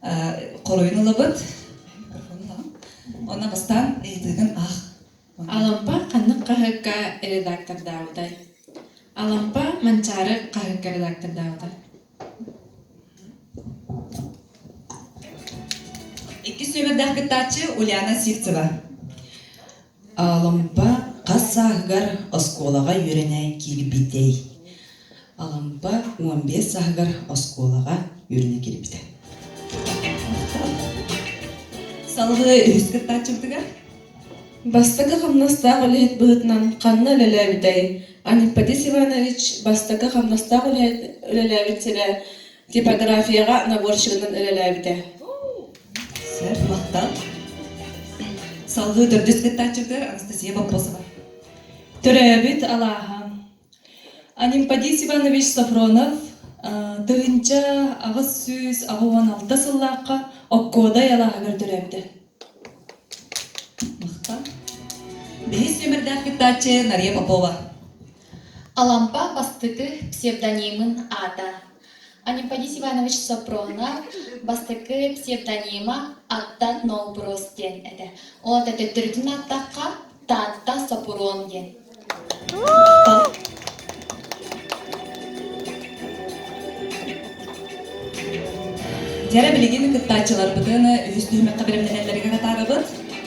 Хоруйун ылабыт. Онно бастаан ыйытыыгын аах. Алампа ханнык хаһыакка редактордаабытай? Алампа Манчаары хаһыакка редактордаабыта. Иккис нүөмэрдээх кыттааччы Ульяна Сивцева. Алампа хас сааһыгар оскуолаҕа үөрэнэ киирбитэй? Алампа 15 сааһыгар оскуолаҕа үөрэнэ киирбитэ. Салгыы үһүс кыттааччыбытыгар Бастакы хамнастаах үлэһит быһыытынан ханна үлэлээбитэй? Анемподист Иванович бастакы хамнастаах үлэһит үлэлээбит сирэ типографияҕа наборщигынан үлэлээбитэ. Сэр, махтал. Салгыы төрдүс кыттааччыбытыгар Анастасия Боппосова. Төрөөбүт алааһа. Анемподист Иванович Софронов 1886 сыллаахха Оккуодай алааһыгар төрөөбүтэ. Махтал. Бэһис нүөмэрдээх кыттааччы Нария Попова. Алампа бастакы псевдонимын аата Анемподист Иванович Сопронов бастакы псевдонима Аттан Нообурос диэн этэ. Ол аата төттөрүтүн ааттахха Таатта Сопурон диэн. Дьэрэ билигин кыттааччыларбытын үһүс түһүмэххэ бэлэмнэнэллэригэр атаарабыт.